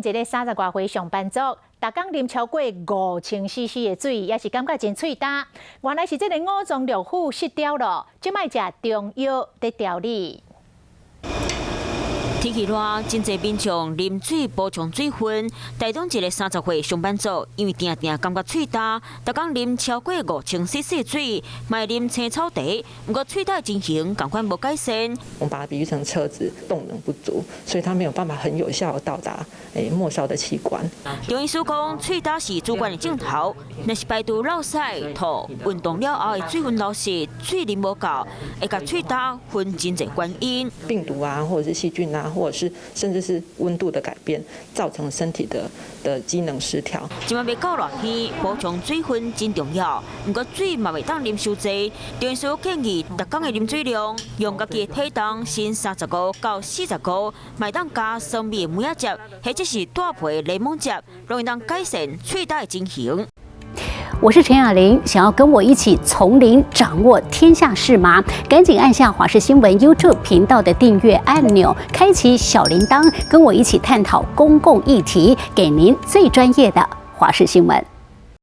有一个三十外歲上班族，逐工啉超過5000 cc 的水，也是感覺真喙焦。原來是這个五臟六腑失調囉，這擺食中藥佇調理。天氣熱，真濟民眾啉水補充水分。台中一个30歲上班族，因為定定感覺喙焦，逐工啉超過5000 cc 水，嘛會啉青草茶，毋過喙焦的情形仝款無改善。我們把它比喻成車子動能不足，所以它沒有辦法很有效地到達末梢的器官。中醫師講，喙焦是主觀的症頭，若是排除落屎、吐、運動了後的水分流失、水啉無夠，會共喙焦分真濟原因。病毒啊，或者是細菌啊，或者是甚至是溫度的改變，造成身體的機能失調。這擺欲到熱天，補充水分真重要。毋過水嘛袂當啉傷濟，中醫師建議逐工的啉水量，用家己的體重乘35到45，嘛會當加酸味的梅仔汁，或者是帶皮檸檬汁，攏會當改善喙焦的情形。我是陳雅玲，想要跟我一起從零掌握天下事嗎？趕緊按下華視新聞 YouTube 頻道的訂閱按鈕，開啟小鈴鐺，跟我一起探討公共議題，給您最專業的華視新聞。